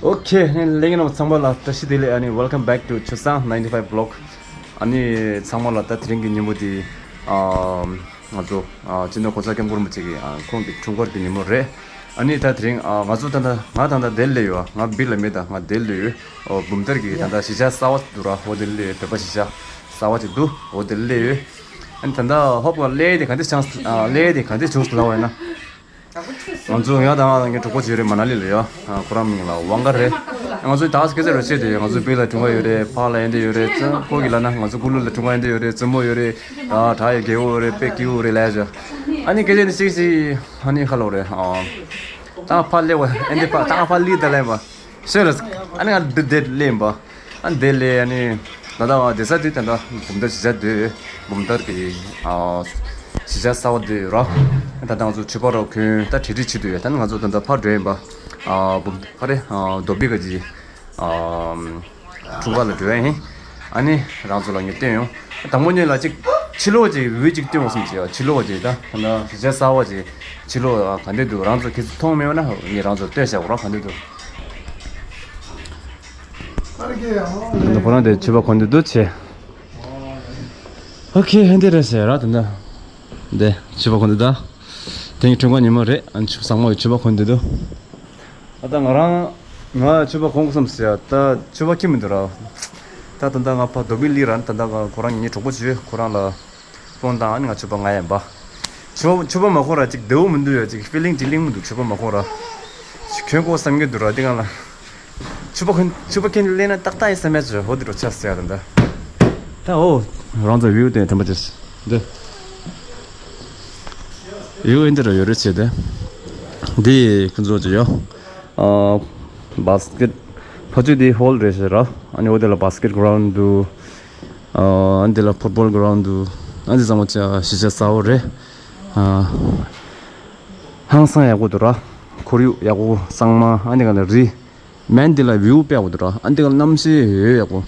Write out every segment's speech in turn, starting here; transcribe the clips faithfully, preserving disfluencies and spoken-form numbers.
ཨོ་ཁེ། ལྷན་རྒྱས་རྣམས་ཚང་མ་ལ་བཀྲ་ཤིས་བདེ་ལེགས། ཨ་ནི་welcome back to ཆུ་བཟང་ninety five vlog། ཨ་ནི་ཚང་མ་ལ་ད་དེ་རིང་གི་ཉིན་མོ་འདི་ཨ་ང་ཚོ་ཨ་སྤྱི་ནོར་གོང་ས་སྐྱབས་མགོན་རིན་པོ་ཆེ་གི་ཨ་ཁོང་གི་འཁྲུངས་སྐར་གྱི་ཉིན་མོ་རེད། ཨ་ནི་ད་དེ་རིང་ཨ་ང་ཚོ་ད་ལྟ་ང་ད་ལྟ་དེར་སླེབས་ཡོད། ང་བིར་ལ་མེད། ད་ང་དེར་སླེབས་ཡོད། ཨོ་འབུམ་ཐར་གྱི་ད་ལྟ་གཞིས་ཆགས་གསར་པ་འདུག་ར། ཨོ་དེར་སླེབས་ཡོད། བོད་པ་གཞིས་ཆགས་གསར་པ་ཅིག་འདུག་ཨོ་དེར་སླེབས་ཡོད། ཨ་ནི་ད་ལྟ་ཧོབ་ག་སླེབས་དེ་ག་འདྲ་བྱུང་ཨ་སླེབས་དེ་ག་འདྲ་བྱུང་ལབ་པ་ཡིན་ན། ང་ཚོ་ཡང་དང་ཡང་དང་ངའི་གྲོགས་པོ་ཅིག་ཡོད་རེད། མ་ན་ལི་ལ་ཡོད། ཨ་ཁོ་རང་མིང་ལ་ཝང་ག་རེད། ང་ཚོ་ད་སྐད་ཆ་རོ་བྱེད་དེ་ང་ཚོ་བིར་ལ་འཁྲུངས་སྐར་ཡོད་རེད། ཕར་ལ་ཨེ་འདྲ་ཡོད་རེད། ཙི་ཁོ་གི་ལ་ན་ང་ཚོ་ཀུ་ལུ་ལ་འཁྲུངས་སྐར་ཨེ་འདྲ་ཡོད་རེད། བཙུན་མོ་ཡོད་རེད། ཨ་བྲག་ཡ་རྒྱལ་པོ་ཡོད་རེད། དཔེ་སྐྱིད་པོ་རེད་ལབ་ཡ། ཨ་ནི་སྐད་ཆ་འདི་ཅིག་ཅིག་ཨ་ནི་ཁ་ལོ་རེད། ཨ་ད་ཕར་སླེབས་པ་ཨེ་འདྲ་ཕར་ད་ཕར་སླེབས་ད་ལེན་པ་ཤོད་ལ། ཨ་ནི་ང་འདི་འདིར་སླེབས་པ། ཨ་འདི་ལས་ཨ་ནི་ད་ལྟ་བ་བསྡད་ས་དེ་ད་ལྟ་འབུམ་ཐར་གཞིས་ཆགས་འདི་འབུམ་ཐར་གྱི་ཨ་གཞིས་ཆགས་གསར་པ་འདི་ར། ད་ལྟ་ང་ཚོ་ཆོས་པ་ར་གོན་ད་གྲ་སྒྲིག་བྱེད་དུ་ཡོད། ད་ནི་ང་ཚོ་ད་ལྟ་ཕར་འགྲོ་ཡིན་པ། ཨ་འབུམ་ཕ་རེ་ཨ་རྡོ་སྦིས་ག་གི་ཨ་འཁྲུངས་སྐར་ལ་འགྲོ་ཡ་ཡིན། ཨ་ནི་རང་ཚོ་ལ་ངས་སྟོན་ཡོང་། དང་པོ་ཉིད་ལ་ཅིག་ཕྱི་ལོགས་ཅིག་བིའུ་ཅིག་སྟོན་འོང་བསམ་བྱས། ཕྱི་ལོགས་ཅིག་ད་ད་ལྟ་གཞིས་ཆགས་གསར་པ་ཅིག་ཕྱི་ལོགས་ག་འདྲ་འདུག་རང་ཚོ་ཁྱེད་ཚོ་མཐོང་མེད་པ་ན་ངས་རང་ཚོར་སྟོན་བཞག་གོ་ར། ག་འདྲ་འདུག་ཁོ་རང་དེ་ཕྱུ་པ་གོན་དུ་འདུག་ཆེ། ཨོ་ཁེ། ཧན་དེ་རེད་ཟེར་ར་དེ་འདྲ། དེ་ཕྱུ་པ་གོན་དུ་ད། དེང་གི་འཁྲུངས་སྐར་ཉིན་མོ་རེད། ཨ་ནི་ཕྱུ་པ་བཟང་མོ་ཡི་ཕྱུ་པ་གོན་དུ་འདུག་ཨ་ད་ང་རང་ང་ཕྱུ་པ་གོན་དགོས་བསམ་ཟེར་ཡ། ད་ཕྱུ་པ་ཁྱི་མི་འདུག་ར། ད་ད་ད་ང་ཕ་རྡོ་སྦིས་སླེབས་ར། ད་ད་ང་ཁོ་རང་ངའི་གྲོགས་པོ་བྱོས་ཁོ་རང་ལ། ཧྥོན་བཏང་། ཨ་ནི་ང་ཕྱུ་པ་ང་ཡིན་པ། ཕྱུ་པ་ཕྱུ་པ་མ་གོན་ར་ཅིག་བདེ་པོ་མི་འདུག་ཡ། ཅིག་ཕི་ལིང་ཅིག་གླེང་མི་འདུག་ཕྱུ་པ་མ་གོན་ར། གྱོན་དགོས་བསམ་གྱི་འདུག་ར་དེ་སྒང་ལ། ཕྱུ་པ་གོན་ཕྱུ་པ་གྱོན་སླེབས་ན་ཏག་ཏག་ཡིན་བསམ་ཡ་ཅིག་ཧོ་དེ་འདྲ་ཆགས་སོང་ཡ། ད་ལྟ་ད་འོ་རང་ཚོ་བིའུ་དེ་དྲན་པ་ཅིག་འདི་བིའུ་ཨེ་འདི་ར་ཡོད་རེད་ཟེར་ཏེ། འདི་ཁོ་ཚོ་ཅིག་ཡོད། ཨ་བྷ་སི་ཀེཊ་ཕ་ཆུ་དེ་ཧོལ་རེད་ཟེར་ར། ཨ་ནི་འོ་དེ་ལ་བྷ་སི་ཀེཊ་གྷ་རའུན་ཌི་འདུག་ཨ་འདི་ལ་ཕུཊ་བོལ་གྷ་རའུན་ཌི་འདུག་ཨ་འདི་ཚང་མ་ཅིག་གཞིས་ཆགས་གསར་པ་རེད། ཨ་ཧང་སང་ཡག་པོ་འདུག་ར། ཁོར་ཡུག་ཡག་པོ་གཙང་མ། ཨ་འདི་ག་ལ་རི་མན་འདི་ལ་བིའུ་དཔེ་ཡག་པོ་འདུག་ར། ཨ་འདི་ག་ལ་གནམ་གཤིས་ཡོད་ཡག་པོ།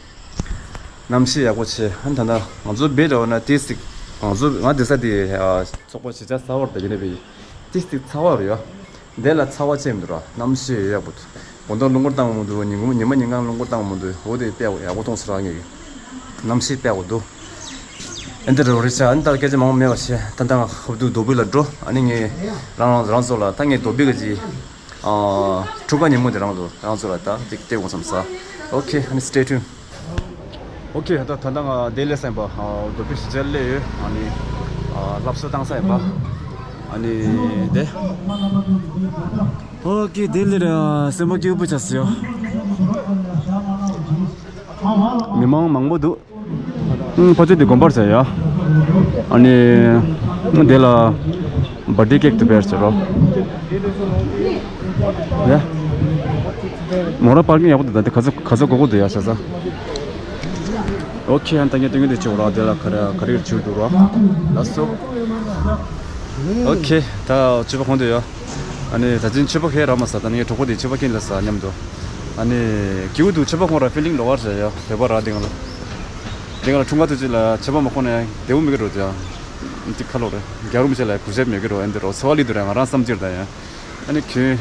གནམ་གཤིས་ཡག་པོ་ཆེ། ཨ་ད་ལྟ་ང་ཚོ་བེད་འགྲོ་ན་ཏིས་ཏིག་ང་ཚོ་ང་འདི་ས་དེ་ཚོགས་པ་གཞིས་ཆགས་གསར་པ་རེད་ད། ཡིན་ནའི་བེད་ཏིས་ཏིག་ཚ་བ་རེད་ཡ། འདི་ལ་ཚ་བ་ཆེ་མི་འདུག་ར། གནམ་གཤིས་ཡག་པོ་འདུག་དགོང་དག་རླུང་འཁོར་བཏང་མི་འདུག་ཉིན་གུང་ཉི་མ་ཉིན་གང་རླུང་འཁོར་བཏང་མི་འདུག་འོ་དེ་དཔེ་ཡག་པོ་མཐོང་སོང་ར། ངས་གནམ་གཤིས་དཔེ་ཡག་པོ་འདུག་ཨེ་འདི་རུ་རི་ཆ་ཨ་ནི་ད་སྐད་ཆ་མང་པོ་མེད་པ་བྱས། ད་ལྟ་ང་ཧབ་ཏུ་རྡོ་སྦིས་ལ་འགྲོ། ཨ་ནི་ངས་རང་རང་རང་ཚོ་ལ་ད་ངས་རྡོ་སྦིས་ག་ཅིག་ཨ་འཁྲུངས་སྐར་ཉིན་མོ་དེ་རང་ཚོ་རང་ཚོ་ལ་ད་ཅིག་སྟེར་འོང་བསམ་ས། ཨོ་ཁེ། ཨ་ནི་stay tuned། ཨོ་ཁེ། ད་ད་ལྟ་ང་དེར་སླེབས་ས་ཡིན་པ། ཨ་རྡོ་སྦིས་གཞིས་ཆགས་སླེབས་ཡོད། ཨ་ནི་ཨ་སློབ་གསོ་བཏང་ས་ཡིན་པ། ཨ་ནི་དེ་ཨོ་ཁེ། དེ་ལས་ར་སེམས་པ་སྐྱིད་པོ་ཆགས་སོང་ཡ། མི་མང་མང་པོ་འདུག་ཨུམ། ཕ་ཆུ་དེ་དགོན་པར་ཟེར་ཡ། ཨ་ནི་དེ་ལ་བར་ཐི་ཌེ་ཀེག་དེ་བེར་ཟེར་རོ། ཡ། མོ་ར་པར་ཀིང་ཡག་པོ་འདུག་ད་དེ་ག་ཚོད་ག་ཚོད་དགོས་དགོས་འདུག་ཡ་ཤ་ཚ། ཨོ་ཁེ། ཨ་ད་ངས་སྟོན་གྱི་འདུག་ཅིག་ར། དེ་ལ་ག་རེ་ག་རེ་བྱུག་འདུག་ར། ལགས་སོ། ཨོ་ཁེ། ད་ཕྱུ་པ་གོན་དུ་ཡོད། ཨ་ནི་ད་ཅིན་ཕྱུ་པ་ཁྱེར་རག་མ་སོང་། ད་ངའི་གྲོགས་པོ་དེ་ཕྱུ་པ་ཁྱེར་ལ་ས་མཉམ་དུ། ཨ་ནི་སྐྱིད་པོ་འདུག་ཕྱུ་པ་གོན་ར་ཕི་ལིང་ལོགས་ཀ་རེད་ཡ། བོད་པ་ར་དེ་སྒང་ལ། དེ་སྒང་ལ་འཁྲུངས་སྐར་དུས་ཚོད་ལ་ཕྱུ་པ་མ་གོན་ན་བདེ་པོ་མི་འདུག་རོ། དེ་ཁ་ལོ་རེད། རྒྱལ་རུམ་བྱས་ལ་གུས་ཞབས་མེད་ཀྱི་རོ། ཨེ་འདི་རོ་ཚོ་བ་ལི་འདུག་ར། ང་རང་བསམ་སྤྱིར་ད་ཡ། ཨ་ནི་ཁྱོད་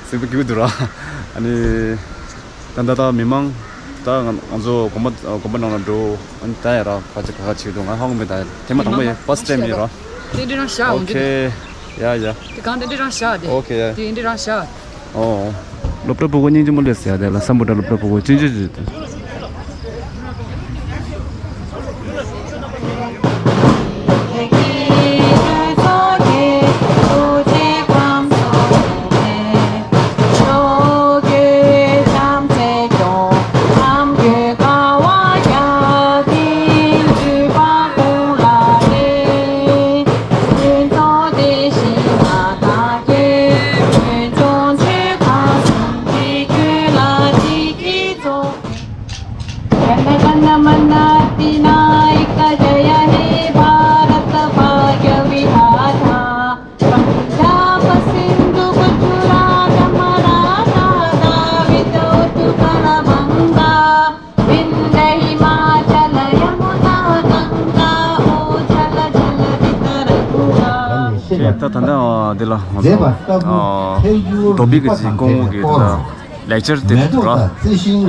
སེམས་པ་སྐྱིད་པོ་འདུག་ར། ཨ་ནི་ད་ད་ད་མི་མང་ད་ང་ང་ཚོ་དགོན་པ་དགོན་པ་ནང་ལ་འགྲོ། ཨ་ནི་ད་ཡ་ར་ཁ་ཅིག་ཁ་ཁ་ཆེ་འདུག་ང་ཧ་གོ་མེད། ད་ཡ་དེ་མ་དང་པོ་ཡ་ཕར་སི་ཊེམ་ཡིན་ར། དེ་འདྲ་རང་བཞག་ཨོ་ཁེ། ཡ་ཡ། དེ་གང་དེ་འདྲ་རང་བཞག་དེ། ཨོ་ཁེ་ཡ། དེ་འདྲ་རང་བཞག་ཨོ། སློབ་གྲྭ་ཕྲུ་གུ་སྙིང་རྗེ་མོ་སླེབས་ཟེར་ཡ། དེ་ལ་སམ་བྷོ་ཊ་སློབ་གྲྭ་ཕྲུ་གུ་སྙིང་རྗེ་ཅིག་དེ། जनगणमनाधिनायक जय हे भारत भाग्य विधाता। पंजाब सिंधु गुजरात मराठा द्राविड़ उत्कल गंगा विंध्य हिमाचल यमुना गंगा उच्छल जलधि तरंगा। ད་ད་ད་འདི་ལ་ང་ཚོ་རྡོ་སྦིས་ཀྱི་ཅིག་སྐུ་ངོ་གི་ད། ལེགས་ཆར་དེ་འདུག་ར། ཨ་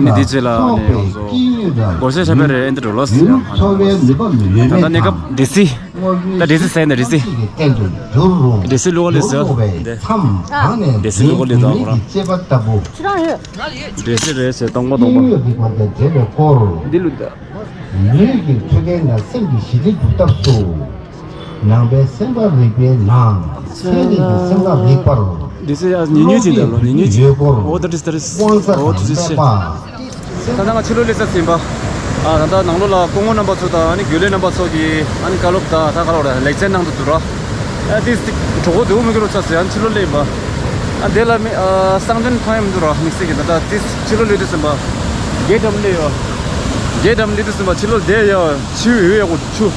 ནི་དེ་རྗེས་ལ་ཨ་ནི་ཡང་སོ་སྒོར་གཞས་འཁྲབ་པའི་རེད། ཨེ་འདི་འགྲོ་ལོ་ཟེར་ཡང་ཨ་ནི་ད་ལྟ་གནས་སྐབས་སྡེ་སྲིད། ད་སྡེ་སྲིད་ཟེར་ན་སྡེ་སྲིད། སྡེ་སྲིད་ལུག་ལས་ཟེར་འདི། སྡེ་སྲིད་ལུག་ལས་དང་ཁོ་རང་། སྡེ་སྲིད་རེད་ཟེར་སྟོང་པ་སྟོང་པ། འདི་ལུག་ད། ལུས་ཀྱི་མཐུ་རྐྱེན་དང་སེམས་ཀྱི་ཞི་བདེ་སྒྲུབ་ཐབས་སུ། ནང་པའི་སེམས་ཁམས་རིག་པའི་ནང་། ཚེ་རིང་གི་སེམས་ཁམས་རིག་པར། འདི་ཚོ་ཡང་ཉེ་ཉེ་ཅིག་འདྲ་ལོ། ཉེ་ཉེ་ཅིག་ཡོད་སྐོར། ཨོ་ད་དྲིས་ད་དྲིས། ཨོ་ད་དྲིས་ཤེས། ད་ལྟ་ང་ཕྱི་ལོགས་སླེབས་ཚར་ཟིན་པ། ཨ་ད་ལྟ་ནང་ལོགས་ལ་སྐུ་ངོ་རྣམ་པ་ཚོ་དང་ཨ་ནི་རྒྱུན་ལས་རྣམ་པ་ཚོ་གིས་ཨ་ནི་བཀའ་སློབ་དང་ད་ག་ལ་བར་ལེགས་སྦྱར་གནང་དུ་འདུག་ར། ཨ་ཏིས་ཏིག་གྲོགས་པོ་དེ་བོ་མི་དགོས་རོགས་ཚ་ཟེར་ཨ་ནི་ཕྱི་ལོགས་སླེབས་ཡིན་པ། ཨ་དེ་ལ་མི་ཨ་གསང་སྟོན་ཐོན་ཡོང་འདུག་ར། དམིགས་བསལ་གྱི་ད་ལྟ་ཏིས་ཕྱི་ལོགས་སླེབས་དུས་ཟིན་པ། རྒྱས་འགྲམ་སླེབས་ཡོད། རྒྱས་འགྲམ་སླེབས་དུས་ཟིན་པ་ཕྱི་ལོགས་བསྡད་ཡོད། ཆུ་ཡོད་ཡོད་གོ་ཆུ།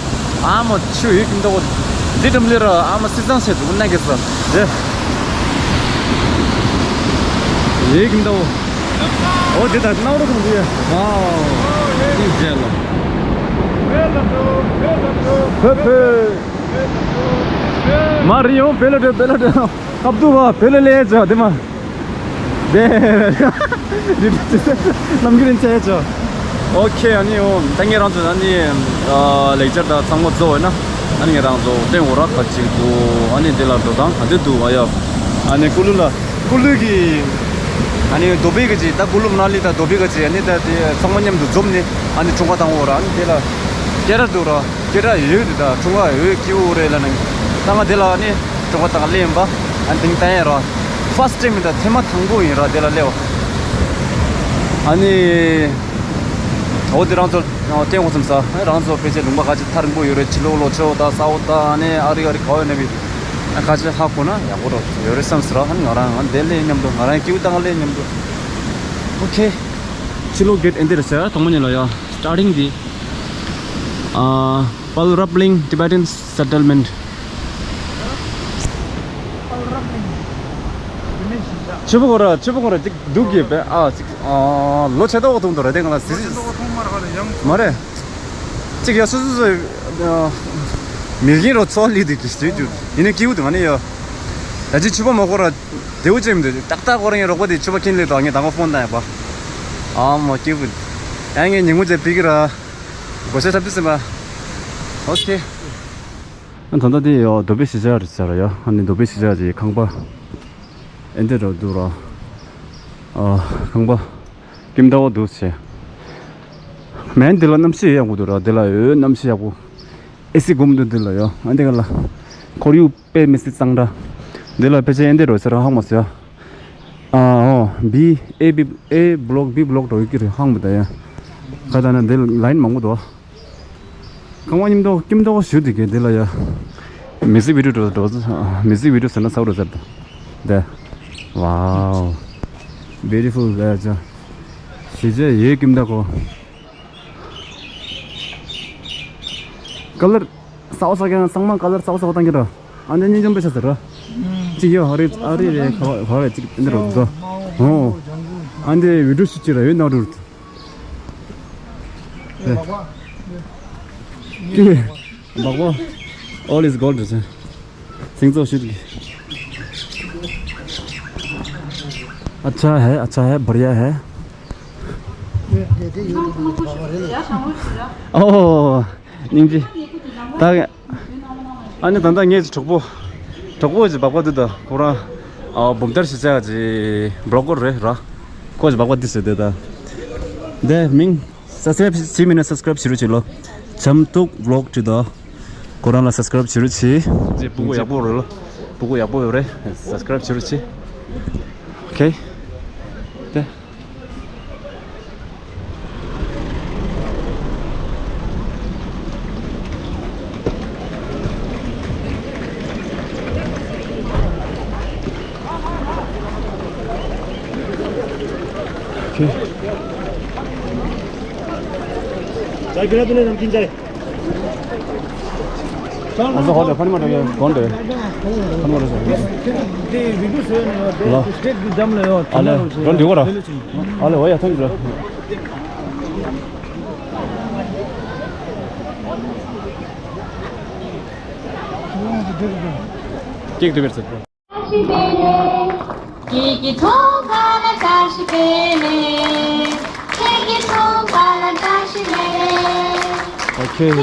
ཨ་མ་ཆུ་ཡོད་ཀྱིན་འདུག་གོ། འདི་འགྲམ་སླེབས་ར་ཨ་མ་སི་ཙང་བྱས་འདུག་ན་གེ་ས་རེད། ཡོད་ཀྱིན་འདུག་གོ། འོ་དེ་ད་སྣང་རོ་དང་དེ་ཝའོ། ཨིན་ཇེ་ལ། ཕེ་ཕེ། མ་རི་ཡོང་བེ་ལ་དྲོད་བེ་ལ་དྲོད། ཁབ་ཏུ་བ་བེ་ལ་ལས་ཅོ་དེ་མ། དེ། རྣམ་འགྱུར་ཡིན་ཆེ་ཅོ། ཨོ་ཁེ། ཨ་ནི་འོ་ད་ངས་རང་ཚོ་ཨ་ནི་ཨ་ལེགས་སྦྱར་དང་ཚང་མ་རྫོགས་ཡོད་ན་ཨ་ནི་ངས་རང་ཚོ་སྟོན་འོ་ར་ཁ་ཅིག་འདུག་ཨ་ནི་འདི་ལ་འགྲོ་སྟངས་ག་འདྲ་འདུག་ཨ་ཡ། ཨ་ནི་ཀུ་ལུ་ལ་ཀུ་ལུ་གི་ཨ་ནི་རྡོ་སྦིས་ག་ཅིག་ད་ཀུ་ལུ་མ་ན་ལི་དང་རྡོ་སྦིས་ག་ཅིག་ཨ་ནི་ད་དེ་ཚང་མ་མཉམ་དུ་འཛོམས་ནས་ཨ་ནི་འཁྲུངས་སྐར་བཏང་འོ་ར། ཨ་ནི་དེ་ལ་སྐད་གྲགས་འདུག་ར། སྐད་གྲགས་ཡོད་དེ་ད་འཁྲུངས་སྐར་ཡོད་སྐྱིད་པོ་རེད་ལ་ནི་ད་ང་དེ་ལ་ཨ་ནི། ཀྲོ་ག་དང་ལེན་པ། ཨ་ནི་དེང་ད་ཡིན་ར། ཕར་སི་ཊི་ཊེམ་ཡིན་ད་ཐེངས་མ་དང་པོ་ཡིན་ར་དེ་ལ་སླེབས་པ། ཨ་ནི། འོ་དེ་རང་ཚོ་སྟོན་དགོས་བསམ་ས། རང་ཚོ་ཕལ་ཆེར་ལུང་པ་ཁ་ཆེ་ཐག་རིང་པོ་ཡོད་རེད། ཕྱི་ལོགས་ལོ་ཆོ་ད་ས་འོག་ད་ཨ་ནི་ཨ་རི་ཨ་རི་ག་བ་ཡོད་ན་བི། ཁ་ཆེ་ཧ་གོ་ན་ཡག་པོ་རོ་ཡོད་རེད་བསམ་ས་ར། ཨ་ནི་ང་རང་ང་དེ་ལེན་མཉམ་དུ་ང་རང་སྐྱིད་པོ་དང་ལེན་མཉམ་དུ། ཨོ་ཁེ། ཕྱི་ལོགས་གེ་ཊི་ཨེ་འདི་རེད་ཟེར་དང་པོ་ཉིད་ལ་ཡ། སི་ཊར་ཊིང་འདི། ཨ། Pal Rapling Tibetan Settlement། ཆུ་བོ་གོ་ར་ཆུ་བོ་གོ་ར་ཅིག་སྡུག་གི་བས་ཨ་ཅིག་ཨ་ལོ་ཆེ་ཏོག་ཐུང་དུ་ར་དེ་ག་ལ་སི་སི་མ་རེད། ཅིག་ཡ་སུ་སུ་སུ་མི་གིན་རོ་ཚོ་ལི་དུ་གི་སི་ཅུ་ཡིན་ན་སྐྱིད་པོ་དུ་ང་ནི་ཡ་ད་ཅི་ཆུ་བོ་མ་གོ་ར་དེའུ་ཅེམ་དུ་ཏག་ཏག་གོ་ར་ངའི་རོགས་པ་དེ་ཆུ་བོ་ཁྱིན་ལི་དང་ངའི་དང་པོ་ཕོན་དང་ཡ་པ་ཨ་མ་སྐྱིད་པོ་ཡ་ངའི་ཉིན་མོ་ཅེ་པི་གི་ར། གོ་ཤ་ཐབས་དུས་ཟིན་པ། ཨོ་ཁེ། ཨ་ད་ལྟ་དེ་ཡོ་རྡོ་སྦིས་གཞིས་ཆགས་རེད་ཟེར་ཡ། ཨ་ནི་རྡོ་སྦིས་གཞིས་ཆགས་ཀྱི་ཁང་པ་ཨེ་འདྲ་རོ་འདུག་ར། ཨ་ཁང་པ་ཀིམ་ཏའོ་འདུག་ཟེར། མན་འདི་ལ་གནམ་གཤིས་ཡག་པོ་འདུག་ར། འདི་ལ་ཡོད་གནམ་གཤིས་ཡག་པོ། ཨེ་སི་སྒོམ་འདུག་འདི་ལ་ཡོ། ཨ་འདི་ག་ལ་ཁོར་ཡུག་དཔེ་མི་སྲིད་གཙང་སྦྲ། འདི་ལ་ཕལ་ཆེར་ཨེ་འདྲ་རོ་ཟེར་ཧང་མ་ཟེར། ཨ་ཨོ་བི་ཨེ་བི་ཨེ་བི་ལོག་བི་བི་ལོག་འགྲོ་ཡི་ཀི་རེད་ཧང་མ་ད་ཡ། ག་ད་ན་འདི་ལ་ལའིན་མང་པོ་འདུག་ཁང་བ་ཉིམ་མདོག་ཀིམ་མདོག་ཞུ་དེ་གས་དེ་ལ་ཡ། མི་ཟི་བི་ཌིའོ་འགྲོ་འགྲོ་མི་ཟི་བི་ཌིའོ་ཟེར་ན་ས་འགྲོ་ཟེར་དེ། ཝའོ། བིའུ་ཊི་ཕུལ་ལ་ཅོ། ཞི་བྱེད་ཡོད་ཀིམ་མདོག་གོ། ཀ་ལར་ས་འོག་ས་ཀྱང་ཚང་མ་ཀ་ལར་ས་འོག་ས་འོག་བཏང་གི་ར། ཨ་འདི་གཉིས་ཀྱང་དཔེ་ཆ་ཟེར་ར། གཅིག་ཡོད་ཧ་རི་ཨ་རི་རེད་ག་བ་ག་བ་རེད་གཅིག་འདི་རོ་འདུག་ཨོ། ཨ་འདི་བི་ཌིའོ་ཞུ་ཅི་ར་ཡོད་ན་རུ། ཀི་བི་བག་བ། All is gold རེད། སིང་ཚོགས་ཤིག་གི། अच्छा है, अच्छा है, बढ़िया है। ཨོ། སྙིང་རྗེ། ད། ཨ་ནི་ད་ལྟ་ངའི་གྲོགས་པོ། གྲོགས་པོ་ཅིག་སྦག་སྦག་འདུག་ད་ཁོ་རང་། ཨ་འབུམ་ཐར་གཞིས་ཆགས་ཀྱི་བི་ལོག་གར་རེད་ར། ཁོ་ཅིག་སྦག་སྦག་འདི་ཟེར་དེ་ད། དེ་མིང་། སབ་སི་ཀ་རབ་བྱེད་མིན་ན་སབ་སི་ཀ་རབ་བྱེད་རོགས་བྱེད་ལོ། བྱམས་སྟོབས་བི་ལོག་བྲིས་དོ། ཁོ་རང་ལ་སབ་སི་ཀ་རབ་བྱེད་རོགས་བྱེད། ཅེ་སྤུ་གུ་ཡག་པོ་རེད་ལོ། སྤུ་གུ་ཡག་པོ་ཡོད་རེད། སབ་སི་ཀ་རབ་བྱེད་རོགས་བྱེད། ཨོ་ཁེ། དེ། चाय पीना तूने, नमकीन चाय? अझ हजुर, फर्नीमा रहेको घन्टे। फर्नीमा रहेछ। ल। अले, झन् ढिगो र। अले, हो या, थ्याङ्क यू र। के के बेर छ? ཆེ།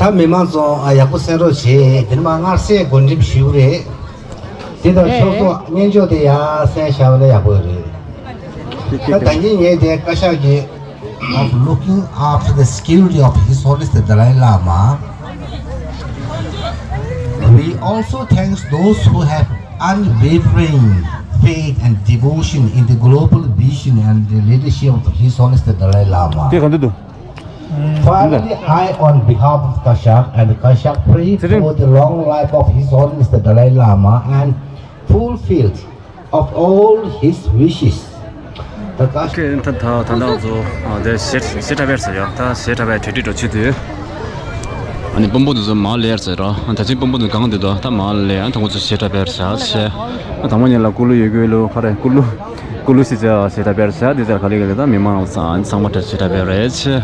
ད་མི་མང་ཚོ་ཨ་ཡག་པོ་གསན་རོགས་བྱེད། དེ་ནས་མར་སྔར་སྲས་བགོ་འགྲེམས་ཞུ་གི་རེད། དེ་དང་ཕྱོགས་གཙོ་སྙན་ཅོག་དེ་ཡར་གསན་བཞག་པ་ན་ཡག་པོ་རེད། ད་ད་གིན་ངས་དེ་བཀའ་ཤག་གི of looking after the security of His Holiness the Dalai Lama. We also thank those who have unwavering faith and devotion in the global vision and the leadership of His Holiness the Dalai Lama. དེ་ག་འདུག་འདུག Finally, I, on behalf of Kashak and Kashak, pray for the long life of His Holiness the Dalai Lama and fulfilled of all his wishes. ད་ད་ད་ད་ང་ཚོ་དེ་ཞེ་ཞེ་ཁྲ་བེར་ཟེར་ཡ། ད་ཞེ་ཁྲ་བེར་གྲ་སྒྲིག་འགྲོ་ཆེད་དུ། ཨ་ནི་དཔོན་པོ་འདི་ཚོ་མར་སླེབས་ཟེར་རོ། ཨ་ད་ཅིག་དཔོན་པོ་འདི་གང་འདི་དོ་ད་མར་སླེབས། ཨ་ད་ང་ཚོ་ཞེ་ཁྲ་བེར་བཞག་ཆེ། ཨ་དང་པོ་ཉིད་ལ་ཀུ་ལུ་ཡོད་དགོས་ལོ། ཁ་རེ་ཀུ་ལུ་ཀུ་ལུ་ཞེ་ཆ་ཞེ་ཁྲ་བེར་བཞག་འདི་ཚར་ག་ལེ་ག་ལེ། ད་མི་མང་ཚང་ཚང་མ་ད་ཞེ་ཁྲ་བེར་རེད་ཆེ།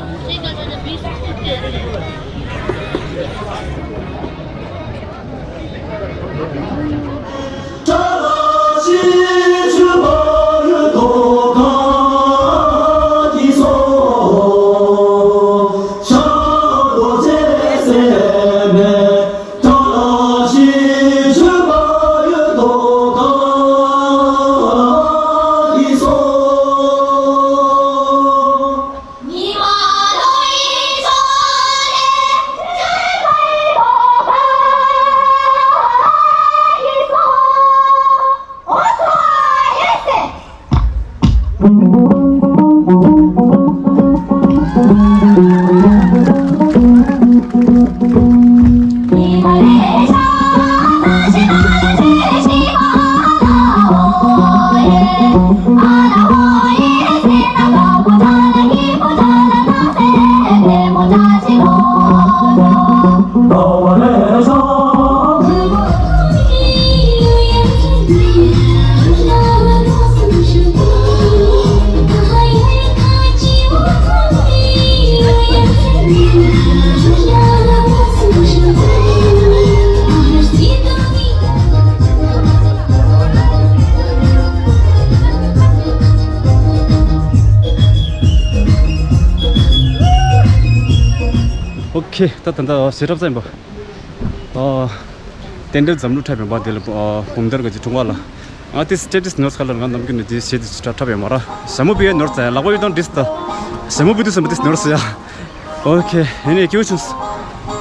ཨོ་ཁེ། ད་ད་ད་ཞེ་ཁྲ་བེར་ཟེར་ཡིན་པ། ཨ། རྟེན་འབྲེལ་འཛམ་གླིང་འཁྲབ་པའི་བར་དེ་ལ་ཨ་འབུམ་ཐེར་གྱི་ཅིག་འཁྲུངས་པ་ལ། ང་དེ་སི་ཊེ་ཊས་ནོར་ཁ་ལར་ང་ནམ་རྒྱུན་ནས་དེ་ཞེ་དེ་ཅིག་འཁྲབ་འཁྲབ་ཡོད་མ་ར། ཞྭ་མོ་བུ་ཡས་ནོར་ཙ་ཡ། ལག་པ་ཡོད་དང་འདྲིས་ད། ཞྭ་མོ་བུ་དུས་སམ་དེ་ནོར་ཙ་ཡ། ཨོ་ཁེ། ཡིན་ནའི་སྐྱིད་པོ་བྱུང་།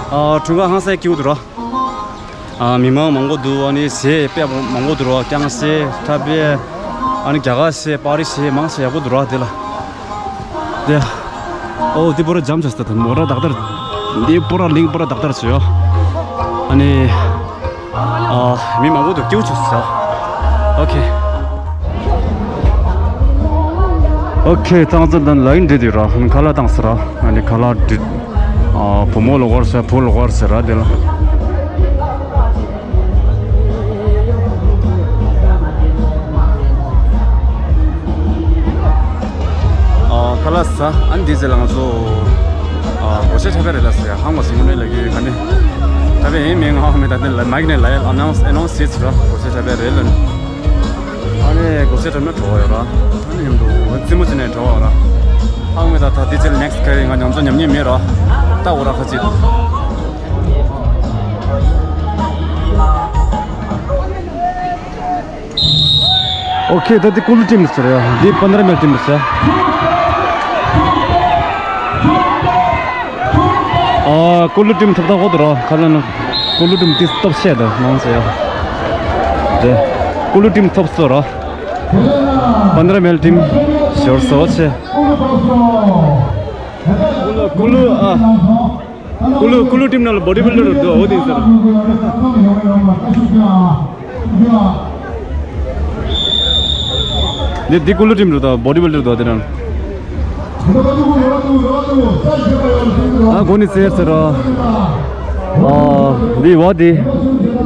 ཨ་འཁྲུངས་སྐར་ཧང་སང་སྐྱིད་པོ་འདུག་ར། ཨ་མི་མང་མང་པོ་འདུག་ཨ་ནི་ཟས་དཔེ་མང་པོ་འདུག་ར། རྐྱང་ཟས་ཁྲ་བེར། ཨ་ནི་རྒྱ་གར་ཟས་པ་རི་ཟས་མང་ཟས་ཡག་པོ་འདུག་ར་དེ་ལ། དེ། ཨོ་དེ་པོ་ར་འཇམ་ཆགས་ད་མོ་ར་ཏག་ཏག་དེ་པོ་ར་གླིང་པོ་ར་ཏག་ཏག་བྱོས་ཡོ། ཨ་ནི། ཨ་མི་མང་པོ་འདུག་སྐྱིད་པོ་བྱུང་ཟེར། ཨོ་ཁེ། ཨོ་ཁེ། ཏང་ཙན་དན་ལ་ཡིན་འདྲི་དུས་ར་ཁ་ལག་བཏང་ཟེར་ར། ཨ་ནི་ཁ་ལག་འདི། ཨ་བུ་མོ་ལོག་པར་ཟེར། བུ་ལོག་པར་ཟེར་ར་དེ་ལ། ཨ་ཁ་ལག་ཟ། ཨ་ནི་དེ་ཚེ་ལ་ང་ཚོ་ཨ་སྒོར་གཞས་འཁྲབ་པ་རེད་ལ་ཟེར། ཧང་མ་སུ་མུ་ནེ་ལ་གི་ག་ནི་འཁྲབ་པ་ཡིན་མིན་ང་ཧ་མེད། ད་དེ་ལ་མའིག་ནས་ལ་ཡ་ཨ་ནོན་སི་ཨ་ནོན་སི་བྱེད་ཟེར་ར། སྒོར་གཞས་འཁྲབ་པ་རེད་ལ། ཨ་ནི་སྒོར་གཞས་འཁྲབ་ན་བྲོ་བ་ཡོད་ར། ཨ་ནི་མཉམ་དུ་རྩེད་མོ་བྱེད་ནས་བྲོ་བ་ཡོད་ར། ཧང་མེད། ད་ད་དེ་ཚེ་ལ་ནེག་སི་ཊི་ཁ་རེ་ང་ཉམས་ཚོ་ཉམས་མྱོང་མེད་ར། ད་འོ་ར་ཁ་ཅིག་ཨོ་ཁེ། ད་འདི་ཀུ་ལུ་ཊིམ་ཟེར་ཡ། འདི་པན་དྲ་མལ་ཊིམ་ཟེར། ཨ་ཀུ་ལུ་ཊིམ་ཐོབ་ཐང་ཧོ་དུ་ར་ཁ་ལ་ན། ཀུ་ལུ་ཊིམ་དེ་སྟོབས་ཆེ་ད་མང་ཟེར་ཡ། དེ་ཀུ་ལུ་ཊིམ་ཐོབ་སོ་ར། པན་དྲ་མལ་ཊིམ་ཞོར་སོ་ཆེ། ཀུ་ལུ་ཀུ་ལུ་ཨ། ཀུ་ལུ་ཀུ་ལུ་ཊིམ་ནང་ལ་བོ་ཌི་བིལ་ཌར་འདུག་འོ་དེ་ཟེར། འདི་འདི་ཀུ་ལུ་ཊིམ་རུ་དང་བོ་ཌི་བིལ་ཌར་འདུག་དེ་ནང་། ཨ་གོ་ནི་ཟེར་ཟེར་ར། ཨ་འདི་བ་འདི་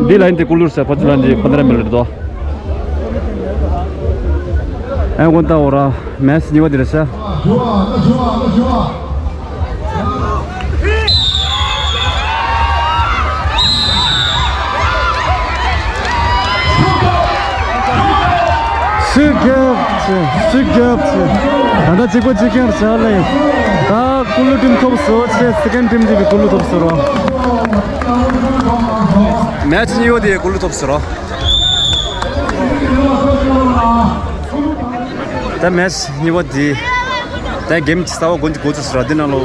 འདི་ལ་ཡིན་ཏེ་ཀུ་ལུ་ཟེར། ཕ་ཚུ་ལ་འདི་པན་དྲ་མལ་ཊིམ་འདུག་ཨེ་ཀོན་ཏ་འོ་ར་མེ་ཆི་གཉིས་པ་འདི་རེད་ཤག་སུས་རྒྱབ་ཆེ། སུས་རྒྱབ་ཆེ། ད་ལྟ་གཅིག་པ་གཅིག་རྐྱང་རེད་ཤག་ལེ། ད་ཀུ་ལུ་ཊིམ་ཐོབ་སོང་ཆེ། སེ་ཀེན་ཌི་ཊིམ་དེ་ཀུ་ལུ་ཐོབ་སོང་ར། མེ་ཆི་གཉིས་པ་དེ་ཀུ་ལུ་ཐོབ་སོང་ར། ད་མེ་ཆི་གཉིས་པ་འདི། ད་གེམ་གསར་པ་འགོ་འགོ་ཚུགས་སོང་ར། འདི་ནང་ལོ།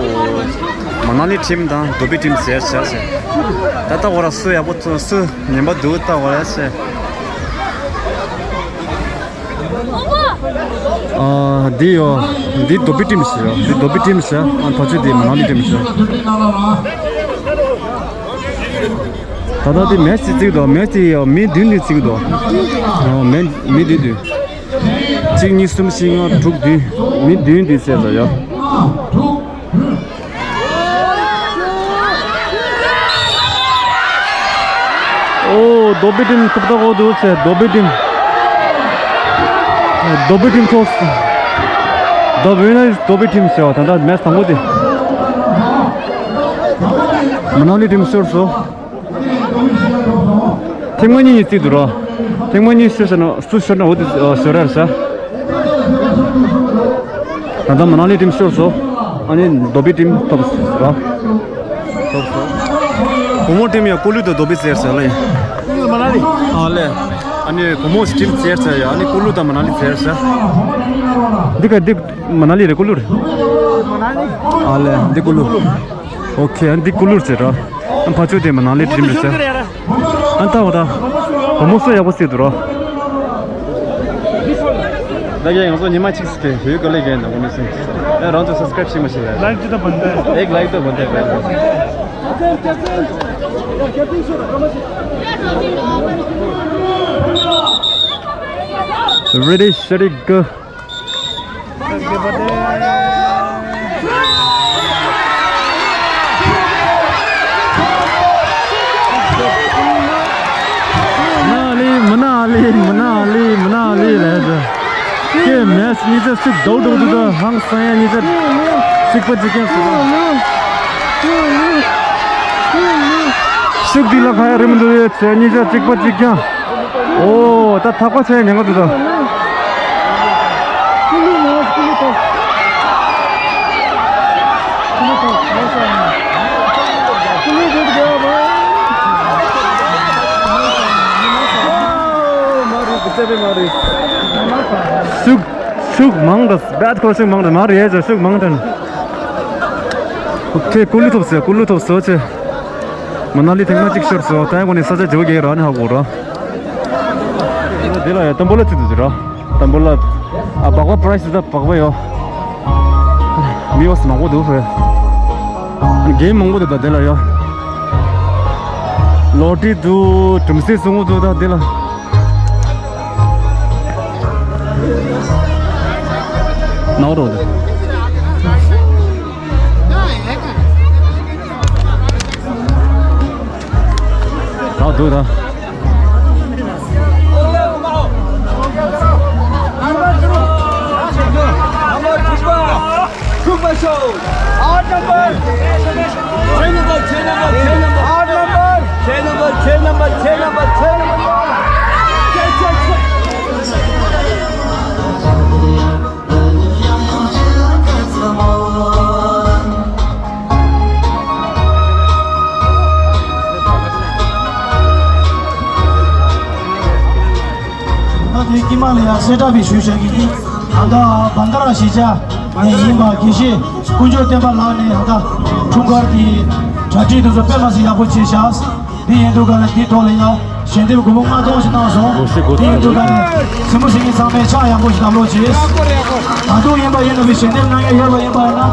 མ་ན་ལི་ཊིམ་དང་དོ་བི་ཊིམ་ཟེར་བྱས་བྱས། ད་ལྟ་འོ་ར་སུ་ཡག་པོ་ཐོན། སུ་ངན་པ་འདུག་ད་འོ་ར་བྱས། ཨ། འདི་ཡོ། འདི་དོ་བི་ཊིམ་ཟེར་ཡོ། འདི་དོ་བི་ཊིམ་ཟེར། ཨ། ཕ་ཆུ་འདི་མ་ན་ལི་ཊིམ་ཟེར། ད་ལྟ་འདི་མེ་ཆི་བརྩིགས་འདུག་མེ་ཆི་ཡོ། མི་བདུན་འདི་བརྩིགས་འདུག་ཨ། མི་མི་བདུན་འདི། གཅིག་གཉིས་གསུམ་བཞི་ལྔ་དྲུག་བདུན། མི་བདུན་འདི་བརྩིགས་ཡོ། ཨོ། དོ་བི་ཊིམ་ཐོབ་ཐག་འོ་འདུག་ཟེར། དོ་བི་ཊིམ། དོ་བི་ཊིམ་ཐོབ། The winner is དོ་བི་ཊིམ་ཟེར་བ། ད་ལྟ་མེ་ཆི་དང་པོ་དེ། མ་ན་ལི་ཊིམ་ཤོར་སོང་། ཐེངས་མ་གཉིས་གཉིས་བརྩིགས་འདུག་ར། ཐེངས་མ་གཉིས་ཤོར་ཤོར་ན་སུ་ཤོར་ན་འོ་དེ་ཤོར་ར་ཟེར། ད་ལྟ་མ་ན་ལི་ཊིམ་ཤོར་སོང་། ཨ་ནི་དོ་བི་ཊིམ་ཐོབ་སོང་ར། ཐོབ་སོང་། བུ་མོ་ཊིམ་ཡང་ཀུ་ལུ་དང་དོ་བི་ཟེར་ཟེར་ལེ། ཀུ་ལུ་མ་ན་ལི། ཨ་ལེ། ཨ་ནི་བུ་མོ་ཊིམ་ཟེར་ཟེར་ཡ། ཨ་ནི་ཀུ་ལུ་དང་མ་ན་ལི་ཟེར་ཟེར། འདི་ག་འདི་མ་ན་ལི་རེད། ཀུ་ལུ་རེད། ཨ་ལེ། འདི་ཀུ་ལུ། ཨོ་ཁེ། ཨ་འདི་ཀུ་ལུ་རེད་ཟེར་ར། ཨ་ཕ་ཆོས་དེ་མ་ན་ལི་ཊིམ་རེད་ཟེར། ཨ་ད་འོ་ད། བུ་མོ་སུ་ཡག་པོ་བརྩིགས་འདུག་ར། ད་ཡང་ང་ཚོ་ཉི་མ་གཅིག་ཟེར་གི་ཡོད་ག་ལེ་གན་ན་གོ་ནི་སིང་། ཨེ་རང་ཚོ་སབ་སི་ཀ་རེབ་ཤིག་མ་ཤེས་ལ། ལའིཀ་ཅི་ད་བན་ད། ཨེག་ལའིཀ་ད་བན་ད་བན། Ready, steady, go. མ་ན་ལི། མ་ན་ལི། མ་ན་ལི། མ་ན་ལི་ལས་ཟེར། ཀྱེ་མེ་ཆི་གཉིས་ཆ་ཤུགས་རྡོག་རྡོག་འདུག་ད་ཧང་སང་ཡ། གཉིས་ཆ་གཅིག་པ་གཅིག་རྐྱང་ཟེར། ཤུགས་འདི་ལ་ཁ་ཡ་རི་མི་འདུག་ཡོད་ཚེ། གཉིས་ཆ་གཅིག་པ་གཅིག་རྐྱང་། ཨོ། ད་ཐག་པ་ཆད་ཉེན་ཁ་འདུག་ད། ཤུགས་ཤུགས་མང་དང་བད་ཁོ་ཤུགས་མང་དང་མ་རེད་ཟེར། ཤུགས་མང་དང་། ཨོ་ཁེ། ཀུ་ལུ་ཐོབ་སོང་། ཀུ་ལུ་ཐོབ་སོང་ཆེ། མ་ན་ལི་ཐེངས་མ་གཅིག་ཤོར་སོང་། ད་ཡང་གོ་ནས་ས་ཆ་བརྗེ་བོ་རྒྱག་ར་ནི་ཧ་གོ་ར། འདི་ལ་ཡ་ཏམ་བུ་ལ་ཅི་འདུག་ར། ཏམ་བུ་ལ། ཨ་སྦག་སྦག་པ་རའི་སི་ད་སྦག་སྦག་ཡོད། མི་འོ་སི་མང་པོ་འདུག་ཧེ། གེམ་མང་པོ་འདུག་ད་འདི་ལ་ཡ། ལོ་ཊི་འདུག་གྲུམ་སེ་སུ་མོ་འདུག་ད་འདི་ལ། ནའོ་རོ། ད་འདུག་ད། Odd number. Odd number. ད་དེ་དཀྱིལ་མ་ལ་ཡང་གསལ་བསྒྲགས་ཞུ་བྱ་གི་ཡིན། ད་ལྟ་བན་དྷ་ར་གཞིས་ཆགས་ནས་ཡིན་པ་དགེ་བཤེས་དཀོན་མཆོག་བསྟན་པ་ལགས་ནས་ད་ལྟ་འཁྲུངས་སྐར་གྱི་གྲ་སྒྲིག་དེ་ཚོ་དཔེ་མ་སྲིད་ཡག་པོ་བྱས་བཞག་འདི་ཡིན་དུས་ག་ལ་འདིའི་ཐོག་ལ་ཡང་ཞལ་འདེབས་སྒོར་མོ་ལྔ་སྟོང་ཞིག་བཏང་སོང་། འདི་ཡིན་དུས་ག་ལ་སྲིན་པོ་ཞིག་གི་ཚང་མས་ཕྱག་ཡག་པོ་ཞིག་བརྡབ་རོགས་གྱིས། ད་དུང་ཡིན་པ་ཡིན་ན་བའི་ཞལ་འདེབས་གནང་ཡ་ཡོད་པ་ཡིན་པ་ཡིན་ན།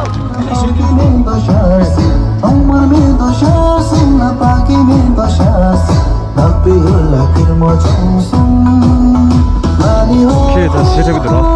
ཁྱེད་ད་ཤེས་ཐུབ་ཀྱི་འདུག་རོ།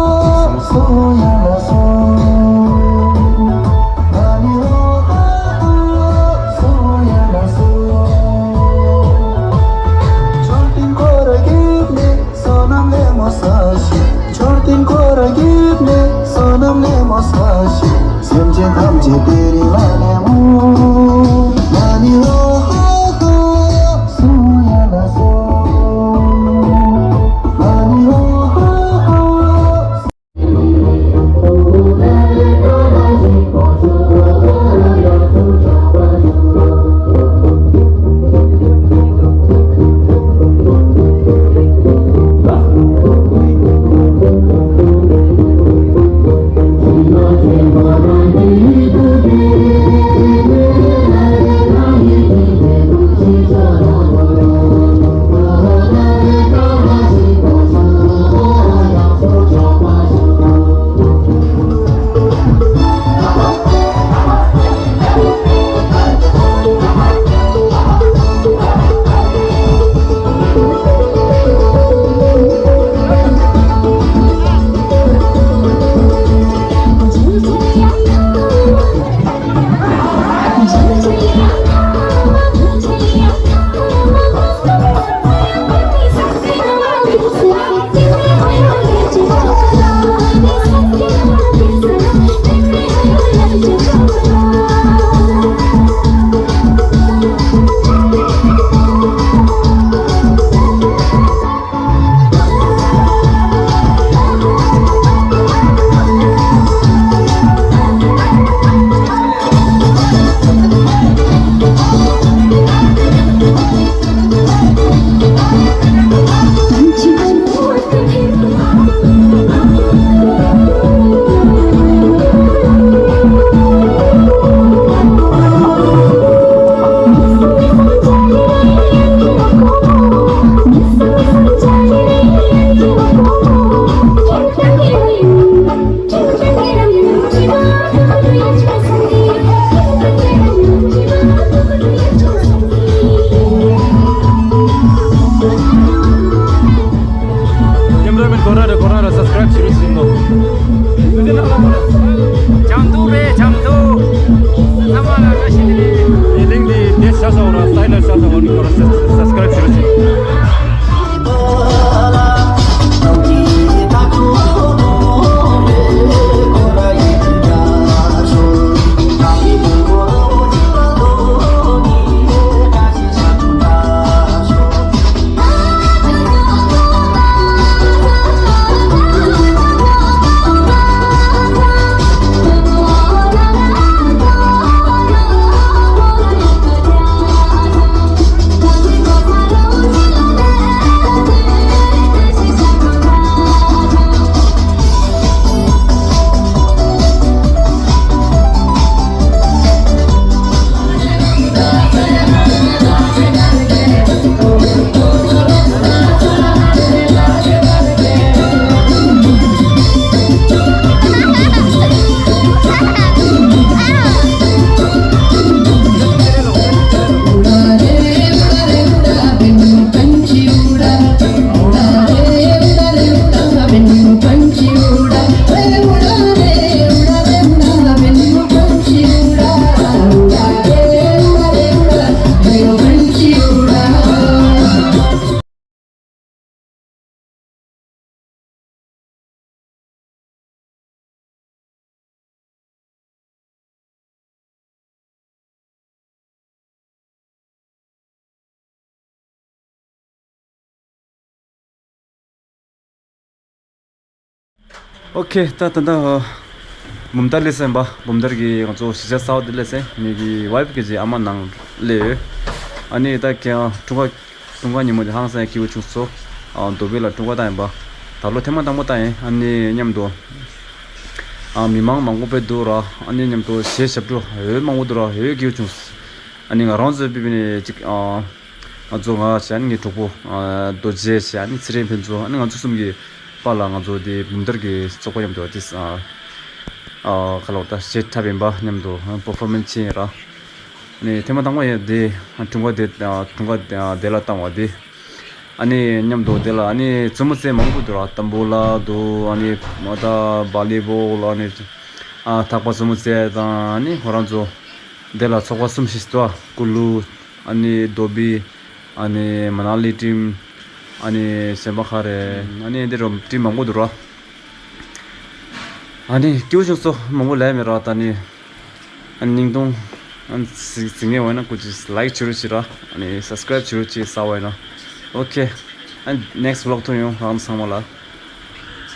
བྱེད་རོགས་ཞུ་གི་འདུག་ལྗང་མདོག་རེད། ལྗང་མདོག་ཚང་མ་ལ་བཀྲ་ཤིས་བདེ་ལེགས། ཡི་ལིང་འདི་དེ་ཤ་ཤ་བོ་ར་སའི་ལ་ཤ་ཤ་བོ་ནི་ཁོ་ར་སབ་སི་ཀ་རའིབ་བྱེད་རོགས་ཞུ། ཨོ་ཁེ། ད་ད་ད་འབུམ་ཐར་སླེབས་ཟིན་པ། འབུམ་ཐར་གྱི་ང་ཚོ་གཞིས་ཆགས་གསར་པ་དེ་སླེབས་ཟིན། ངེད་ཀྱི་ཝའིཕ་གི་ཨ་མ་ནང་སླེབས་ཡོད། ཨ་ནི་ད་ཁྱེད་རང་འཁྲུངས་སྐར་འཁྲུངས་སྐར་ཉིན་མོ་དེ་ཧང་སང་སྐྱིད་པོ་བྱུང་སོང་། ཨ། རྡོ་སྦིས་ལ་འཁྲུངས་སྐར་བཏང་ཡིན་པ། ད་ལོ་ཐེངས་མ་དང་པོ་བཏང་ཡིན། ཨ་ནི་མཉམ་དུ། ཨ། མི་མང་མང་པོ་དཔེ་འདུག་ར། ཨ་ནི་མཉམ་དུ་གཞས་ཞབས་བྲོ་འོ་མང་པོ་འདུག་ར། འོ་སྐྱིད་པོ་བྱུང་། ཨ་ནི་ང་རང་ཚོའི་པི་པི་ནས་ཅིག་ཨ། ང་ཚོ་ང་བྱས། ཨ་ནི་ངའི་གྲོགས་པོ། ཨ། རྡོ་རྗེ་བྱས། ཨ་ནི་ཚེ་རིང་ཕུན་ཚོགས། ཨ་ནི་ང་ཚོ་གསུམ་གྱིས་པཱ་ལགས་ང་ཚོ་དེ་འབུམ་ཐར་གྱི་ཚོགས་པ་མཉམ་དུ་དེ། ཨ། ཨ། ཁ་ལོ་ད་གཞས་འཁྲབ་ཡིན་པ། མཉམ་དུ་པར་ཕོར་མན་སི་བྱས་ཡིན་ར། ཨ་ནི་ཐེངས་མ་དང་པོ་ཡིན་དེ། འཁྲུངས་སྐར་དེ། ཨ། འཁྲུངས་སྐར་དེ། ཨ། དེ་ལ་བཏང་བ་དེ། ཨ་ནི་མཉམ་དུ་དེ་ལ་ཨ་ནི་བཙུན་མོ་རྩེད་མང་པོ་འདུག་ར། ཏམ་བུ་ལ་འདུག་ཨ་ནི་མ་ད་བྷོ་ལི་བྷོལ། ཨ་ནི། ཨ། ཐག་པ་བཙུན་མོ་རྩེད་དང་། ཨ་ནི་ཁོ་རང་ཚོ་དེ་ལ་ཚོགས་པ་གསུམ་ཞིག་འདུག་ཀུ་ལུ། ཨ་ནི་རྡོ་སྦིས། ཨ་ནི་མ་ན་ལི་ཊིམ། ཨ་ནི་གཞན་པ་ག་རེ། ཨ་ནི་འདི་རུ་ཊིམ་མང་པོ་འདུག་ར། ཨ་ནི་སྐྱིད་པོ་བྱུང་སོང་། མང་པོ་ལབ་མེད་ར། ད་ནི། ཨ། སྙིང་གཏོང་། ཨ། གཟིགས་གཟིགས་མཁན་ཡོད་ན་སྐུ་མཁྱེན་ལའིཀ་བྱེད་རོགས་བྱེད་ར། ཨ་ནི་སབ་སི་ཀ་རའིབ་བྱེད་རོགས་བྱེད། གསར་པ་ཡིན་ན། ཨོ་ཁེ། ཨ། ནེག་སི་ཊི་བྷི་ལོག་ཐུག་ཡོང་། རང་ཚང་མ་ལ།